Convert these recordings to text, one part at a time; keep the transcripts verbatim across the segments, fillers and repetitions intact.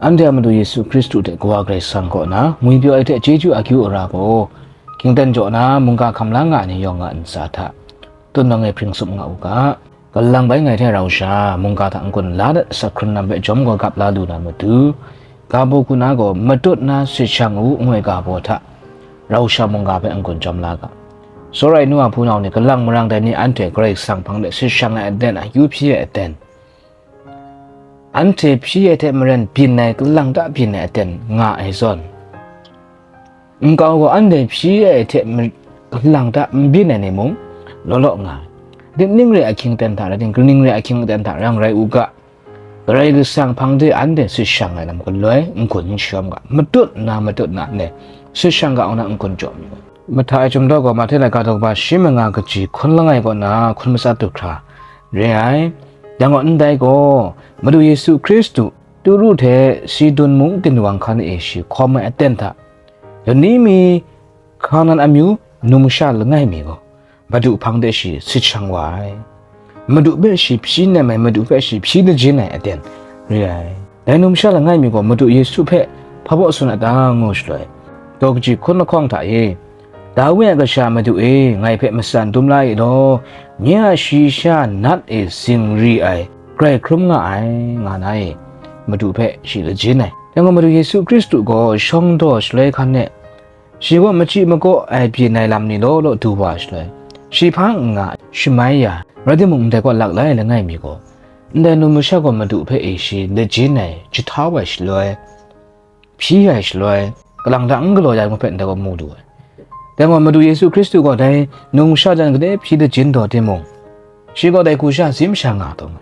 Anhte a Madu Yesu Hkristu hte Kawa Karai Kasang kaw na ngwipyaw ai hte chyeju akyu ara gaw, hkyingten jaw na mungga hkam la nga ai ni yawng a ntsa hta, tun nang e hpring tsup nga u ga. Kalang bai ngai hte rau sha mungga hta n-gun la dat, asak hkrun lam hpe jawm gaw gap la lu na matu, ga baw hku na gaw matut na sit shang u, ngu ai ga baw hta rau sha mungga hpe n-gun jawm la ga. Tsawra ai nu a hpunau ni, kalang marang dai ni anhte Karai Kasang hpang de sit shang ai aten, akyu hpyi ai aten, anhte hpyi ai hte maren byin ai, kalang ta byin ai aten nga ai zawn, nkau gaw anhte hpyi ai hte ma-, kalang ta n byin ai ni mung law law nga ai. Ning ning re ahkying ten hta rai ting, kaning re ahkying ten hta rang rai u ga, Karai Kasang hpang de anhte sit shang ai lam galoi n-gun n shawm ga, matut na matut na ne, sit shang ga ngu na n-gun jaw mi. Mahta e chyum daw gaw, Mahte laika daw kaba shi manga kaji hkun langai kaw na hkun matsat du hkra re ai. Yang gaw, ndai gaw Madu Yesu Hkristu Turu hte Sidun mung ginwang hkan e shi hkawm ai aten hta, lani mi Hkanan amyu numsha langai mi gaw, Madu hpang de shi sit shang wa ai. Madu hpe shi hpyi nem ai, Madu hpe shi hpyi lajin ai aten re ai. Dai numsha langai mi gaw Madu Yesu hpe hpa baw tsun a ta ngu shaloi, daw kaji hkun lahkawng hta e, "Dawi a kasha Madu e, ngai hpe matsan dum la i law, nye a shayi sha nat e zingri ai grai hkrum nga ai," nga na e, Madu hpe shi lajin ai. Yang gaw Madu Yesu Hkristu gaw shawng daw shaloi hkan e, shi gaw machyi makaw ai byin ai lam ni law law du wa shaloi, shi hpang n nga, shamai ya, rai timung, ndai kaw lak lai langai mi gaw, ndai numsha gaw Madu hpe e shi lajin ai, jahtau ai shaloi, hpyi ai shaloi, kalang ta n galaw ya ai ngu hpe ndai gaw mu lu ai. Dai gaw Madu Yesu Hkristu gaw dai numsha jan gade hpyi lajin taw timung, shi gaw dai hku sha zim sha nga taw nga.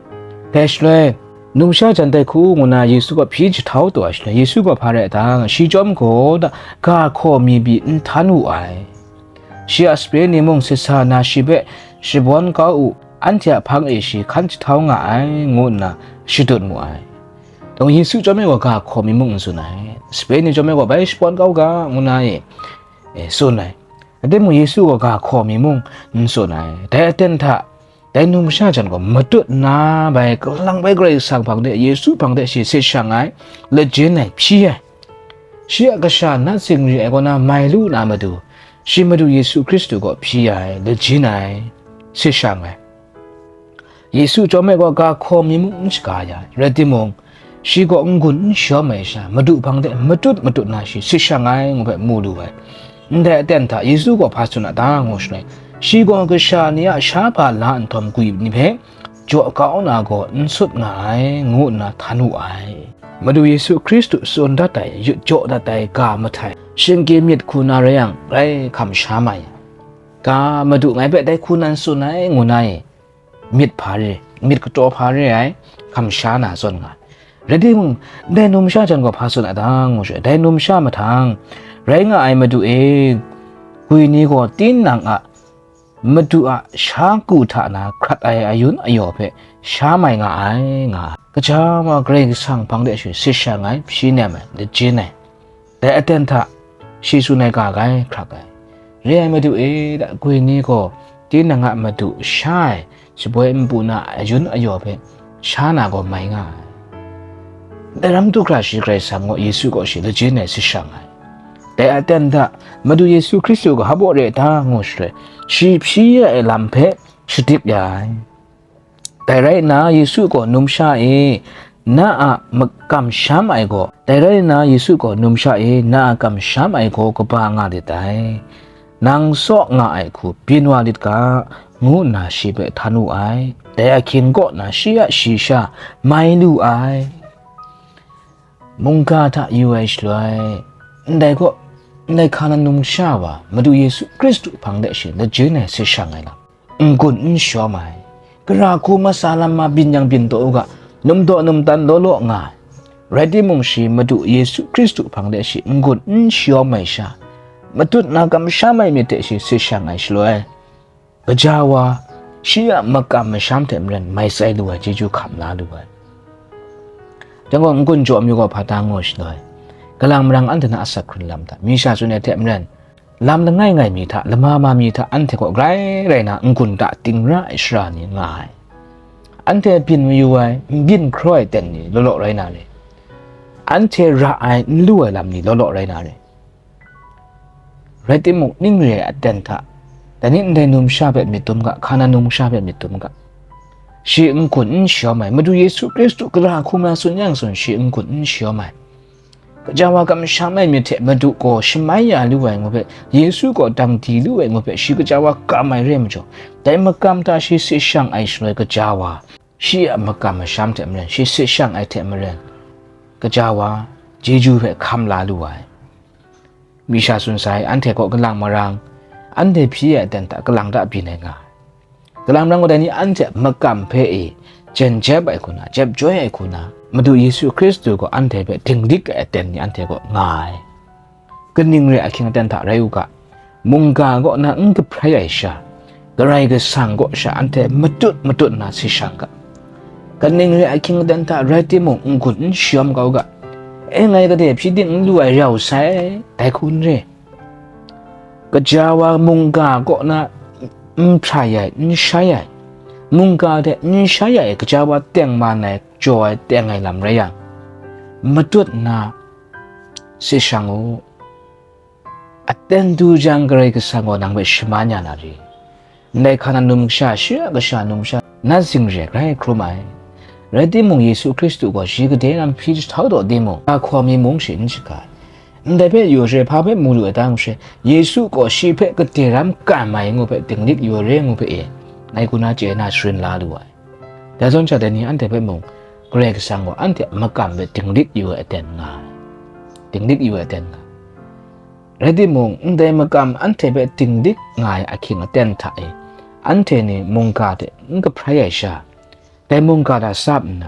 Dai shaloi, numsha jan dai hku ngu na Yesu gaw hpyi jahtau taw ai shaloi, Yesu gaw hpa rai a ta, shi chyawm gaw da, ga hkaw mi pyi n htan wu ai. Shi a sape ni mung sit sa na shi hpe shabawn kau u, anhte a hpang e shi hkan jahtau nga ai, ngu nna shadut mu ai. Dawng Yesu chyawm e gaw ga hkaw mi mung n tsun ai. Sape ni chyawm e gaw bai shabawn kau ga, ngu na e, e, tsun ai. Rai timung, Yesu gaw ga hkaw mi mung n tsun ai. Dai aten hta, dai numsha jan gaw matut nna bai, kalang bai Karai Kasang hpang de, Yesu hpang de shi sit shang ai, lajin ai, hpyi ai. Shi a kasha nat zingri ai kaw na mai lu na matu, shi Madu Yesu Hkristu gaw hpyi ai, lajin ai, sit shang ai. Yesu chyawm e gaw ga hkaw mi mung n shaga ya ai, rai timung, shi gaw n-gun n shawm ai sha, Madu hpang de matut matut na shi sit shang ai ngu hpe mu lu ai. Ndai aten hta Yesu gaw hpa tsun a ta ngu shaloi, shi gaw kasha ni a sha hpa la nhtawm gwi ni hpe jaw kau na gaw n sut nga ai, ngu nna htan wu ai. Madu Yesu Hkristu tsun dat ai, yut jaw dat ai ga mahtai, shingkye myit hku na rai yang, grai hkam sha mai ai. Ga Madu ngai hpe dai hku nan tsun ai, ngu na e, myit hpa re, myit kataw hpa re ai, hkam sha na zawn nga ai. Rai timung, dai numsha jan gaw hpa tsun a ta ngu shaloi, dai numsha mahtang, "Rai nga ai Madu e, gwi ni gaw tinang a Madu a sha ku hta na hkrat ai ayun ayaw hpe sha mai nga ai," nga ai. Gaja wa Karai Kasang hpang de shi sit shang ai, hpyi nem ai, lajin ai. Dai aten hta, shi tsun ai ga grai hkrak ai. Re ai Madu e, da gwi ni gaw tinang a Madu sha ai, shaboi npu na ayun ayaw hpe sha na gaw mai nga ai. Dai ram du hkra shi Karai Kasang gaw Yesu gaw shi lajin ai, sit shang ai. Dai aten hta, Madu Yesu Hkristu gaw hpa baw re ai ta ngu shaloi, shi hpyi ai lam hpe shadip ya ai. Dai rai nna, Yesu gaw, "Numsha e, na a makamsham ai gaw, dai rai nna, Yesu gaw, 'Numsha e, na a kamsham ai gaw kaba nga lit ai. Nang tsaw nga ai hku byin wa lit ga,'" ngu nna shi hpe htan wu ai. Dai ahkying kaw na shi a shayi sha mai lu ai. Mungga hta yu ai shaloi, ndai gaw, ndai hka na numsha wa, Madu Yesu Hkristu hpang de shi lajin ai, sit shang ai lam, n-gun n shawm ai, gara hku masa lam ma byin yang byin taw u ga, num daw num tan law law nga ai. Rai timung, shi Madu Yesu Hkristu hpang de shi n-gun n shawm ai sha, matut na kamsham ai myit hte shi sit shang ai shaloi, gaja wa, shi a makam masham hte maren mai tsai lu ai chyeju hkam la lu ai. Dai gaw, n-gun jaw amyu gaw hpa ta ngu shaloi, kalang marang anhte na asak hkrun lam hta, mi sha tsun ai hte maren, lam langai ngai mi hta, lama ma mi hta, anhte kaw grai rai na n-gun ta ting ra ai shara ni nga ai. Anhte byin mayu ai, n byin hkraw ai ten ni law law rai na re. anhte ra ai n lu ai lam ni law law rai na re. Rai timung, ning re ai aten hta, dai ni ndai numsha hpe myit dum ga, hka na numsha hpe myit dum ga. Shi n-gun n shayawm ai, Madu Yesu Hkristu gara hkrum na tsun yang tsun, shi n-gun n shayawm ai. Gaja wa kamsham ai myit hte Madu gaw shamai ya lu ai ngu hpe, Yesu gaw dang di lu ai ngu hpe, shi gaja wa kam ai re ai majaw, dai makam hta shi se shang ai shaloi gaja wa, shi a makam masham hte maren, shi se shang ai hte maren, gaja wa, chyeju hpe hkam la lu ai. Misha tsun sai, anhte kaw kalang marang, anhte hpyi ai aten hta kalang da byin ai nga ai. Kalang marang gaw dai ni anhte a makam hpe e jen jep ai hku na, jep joi ai hku na, Madu Yesu Hkristu gaw anhte hpe dinglik ai aten ni anhte kaw nga ai. Kaning re ahkying aten hta rai u ga, mungga kaw na n kahprai ai sha, Karai Kasang kaw sha anhte matut matut na se shang ga. Kaning re ahkying aten hta rai timung, n-gun n shayawm kau ga. E, ngai gade hpyi ding n lu ai rau sai, dai hku n re. Gaja wa mungga kaw na n hprai ai, n shai ai, mungga hte n shai ai gaja wa tengman ai, jaw ai, teng ai lam rai yang, matut nna se shang u. Aten du jang, Karai Kasang gaw nang hpe shaman ya na re. Ndai hka na numsha, shi a kasha numsha, nat zing re grai hkrum ai. Rai timung, Yesu Hkristu gaw shi gade na mahpyi jahtau taw timung, ga hkaw mi mung shi n shaga ai. Ndai hpe yaw re, hpa hpe mu lu ai ta ngu she, Yesu gaw shi hpe gade ram kam ai ngu hpe, dinglik yaw re ngu hpe e, ngai kaw na chye na sharin la lu ai. Dai zawn sha dai ni anhte hpe mung, Karai Kasang gaw anhte a makam hpe dinglik yu ai aten nga ai. Dinglik yu ai aten nga ai. Rai timung, ndai makam anhte hpe dinglik nga ai ahkying aten hta e, anhte ni mungga hte n kahprai ai sha, dai mungga hta sap nna,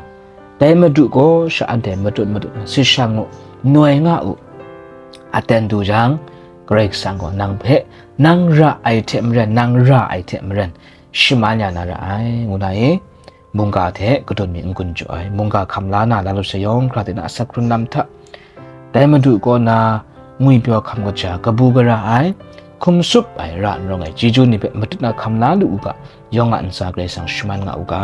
dai Madu gaw sha anhte matut matut na se shang u, noi nga u. Aten du jang, Karai Kasang gaw nang hpe, nang ra ai hte maren, nang ra ai hte maren, shaman ya na ra ai, ngu na e, mungga hte kadun mi n-gun jaw ai, mungga hkam la na Lalu sayawng hkra de na asak hkrun lam hta, dai Madu kaw na ngwipyaw hkam kaja kabu gara ai, hkum tsup ai ra n rawng ai chyeju ni hpe matut na hkam la lu u ga, yawng a ntsa Karai Kasang shaman nga u ga.